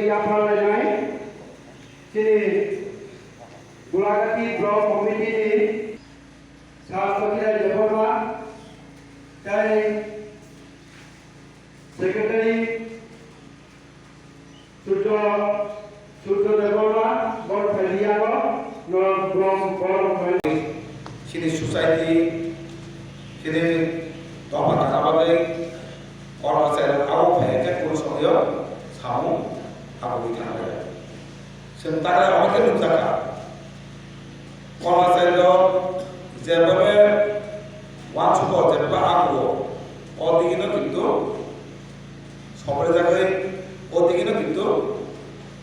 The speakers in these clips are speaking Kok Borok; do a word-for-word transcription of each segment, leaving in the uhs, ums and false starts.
Yapharlainai chini Gulagati Block Committee ni Sir Sothirai Debbarma tei Secretary Surjo, Surjo Debbarma, bor phailiya no, no brom bor phai. Chini society, chini dopha kana bagwi, kormo chai rok abo phai khe kunu somyo samung abo wi thang lai. Chwng tagra omo khe nukjakha. Kormo chai rok jeba be wansugo, jeba agugo, o digino kintu Sobrejagwi o digino kintu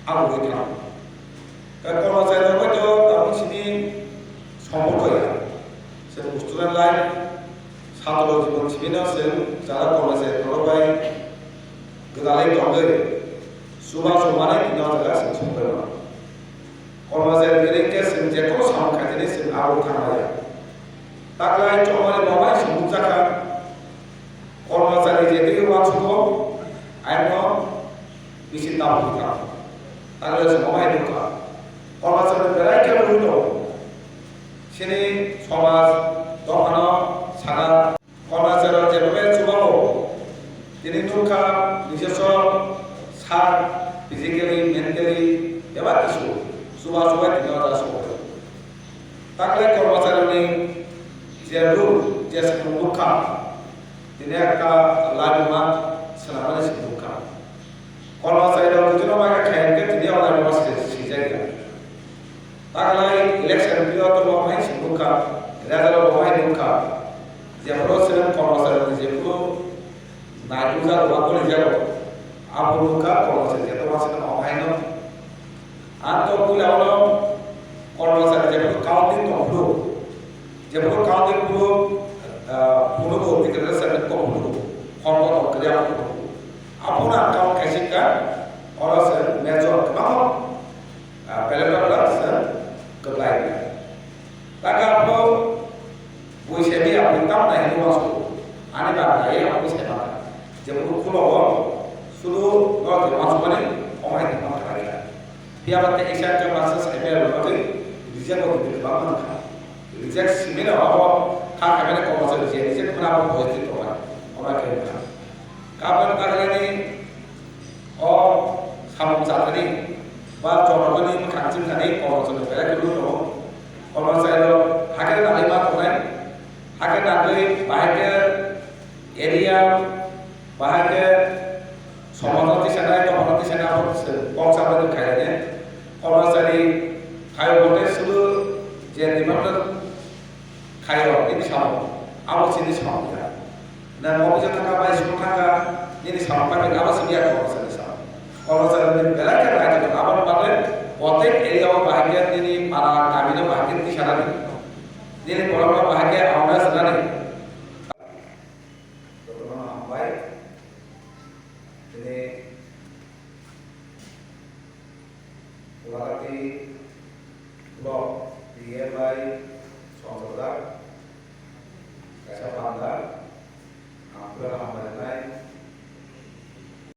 agugwi thango. Tei kormo chai rok bai to tabuk sini somporko ya. Chwng student life, satro jibon simi no chwng jara kormo chai rok bai gwdalwi tongwi chuba chumanai tini o jaga chwng songwi mano. Kormo chai rok khe chwng jephuru samung khaitini chwng agugwi thangmaya. Taklai chongmani bo bai chwng nukjakha. Kormachari je twi uansukgo, aino bisi tabuk wngkha. Tangwi se omo hai nukha. Kormachari belai khe rwui tongo. Chini somaj dophano sakha. Kormachari je belai chubago. Tini nukha, biseso sak physically, mentally, bebak kisu chuba chubai tini o jaga sobai. Taklai kormacharoni je rule, je samung nukha, tini ekta laibuma swnamnani samung nukha. Kormachari rok jotino bagwi khai hwnkhe tini o laibuma swijak ya. Taklai election period o bo hai samung nukha, result o bo hai nukha. Jephuru chwng kormacharoni jephuru naitukjago ba golijago, aphuru nukha kormachari jeto ma swnam o haino. Ang to puila ono kormachari jephuru counting tong phuru, jephuru counting phuru, ah, phuru bo ticket reserve tong phuru, khoroksa tong kwrwi ang phuru. Aphuru ang count khaisingkha, oro se major kwbangma, ah, ballot paper se kwplai. Taka aphuru Bui semi aboni tamna hino uansukgo. Ani bagwi hai aboni sai mano. Jephuru khulogo, sudu no je uansukmani, omo hai tongma khlai kha. Phiya ba tei kisa khe masa sai maya rwna bagwi reject bo tini kwbangma wngkha. Reject simi no abo kha khaimani kokno se reject, reject khwna abo positive tongmani. Omo khe wngkha. Kabel taglani O samung chathani ba jonogoni mwkhang chimthani kormochari belai kwrwi tongo. Kormochari rok hakhe nangwi ma tongnai, hakhe nangwi bahai khe area, bahai khe somono tisanai, dophano tisanai, abo se kok sabani khairokhe. Kormochari khaio bote sudu je department Khaio, nini samung. Abo chini samung ya. Nang office thangkha, bai school thangkha, nini samung pai abo chini ya kormosari samung. Kormosari ni belai khe belai khe abo ni bagwi, protect area o bahai khe nini para kami no bahai khe tisa nani. Nini borok no bahai khe awareness nani. Jotono hambai. Tini Gulagati block P M bai songchajak kaisa panda, ang belai hambai rinai